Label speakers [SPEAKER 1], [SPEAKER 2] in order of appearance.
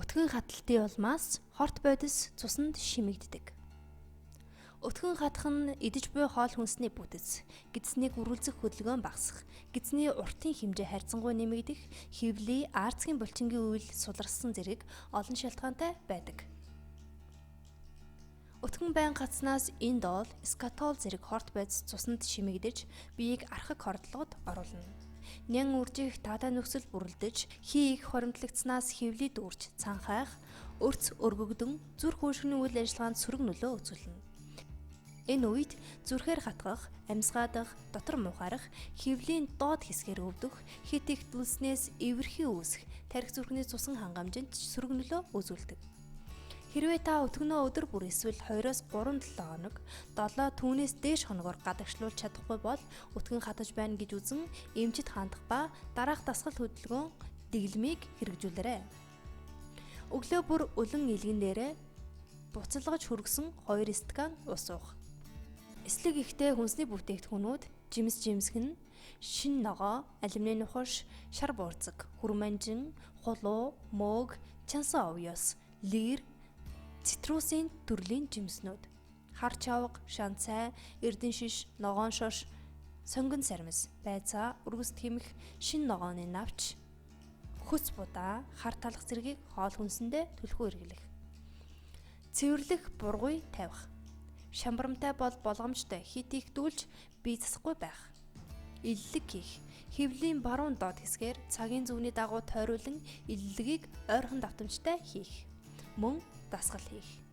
[SPEAKER 1] Өтгөн хаталтын улмаас хорт бодис цуснд шимэгддэг. Өтгөн хатах нь идэж буй хоол хүнсний бүтэц, гэдснийг үргэлзэх хөдөлгөөн багасах, гэдсний уртын хэмжээ харьцангуй нэмэгдэх, хэвлий, аарцгийн булчингийн үйл суларсан зэрэг олон шалтгаантай байдаг. Өтгөн байн гацнаас индол, скатол зэрэг хорт бодис цуснд шимэгдэж, биеийг архаг хордлогод оруулна. Нян үржих таатай нөхцөл бүрэлдэж, хий их хоримтлагдсанаас хэвлий дүүрч, цанхайх, өрц өргөгдөн, зүрх хөөршгөний үйл ажиллагаанд сөрөг нөлөө үзүүлнэ. Энэ үед зүрхээр хатгах, амьсгаадах, дотор муухайрах, хэвлийн доод хэсгээр өвдөх, хит их дүлснээс эвэрхий үүсэх, тархи зүрхний цусан хангамжинд сөрөг нөлөө үзүүлдэг. Хэрвээ та өтгөнөө өдөр бүр эсвэл 2-3 7 хоног, 7 түүнээс дээш хоногор гадагшлуулж чадахгүй бол өтгөн хатаж байна гэж үзэн эмчит хандах ба дараах дасгал хөдөлгөөн дэглэмийг хэрэгжүүлээрэй. Өглөө бүр үлэн илгэн дээрээ буцалгаж хөргсөн 2 стакан ус уух. Эслэг ихтэй хүнсний бүтээгдэхүүнүүд жимс жимсгэн, шин ногоо, алюминий нухаш, шар буурцаг, хүрманжин, хулуу, мөөг, чансан овёс, лир, цитрусын төрлийн жимснүүд, хар чавга, шанцай, эрдэн шиш, ногоон шош, сонгон сармис, байцаа, өргөс тэмх, шин ногооны навч, хөц будаа, хар талх зэргийг хоол хүнсэндээ түлхүү хэрэглэх. Цэвэрлэх бургуй тавих. Шамбарамтай бол болгоомжтой хит их дүүлж бие засахгүй байх. Эллэг хийх. Хэвлийн баруун доод хэсгээр цагийн зөвний дагуу тойруулан эллэгийг ойрхон давтамжтай хийх. Мөн дасгал хийх.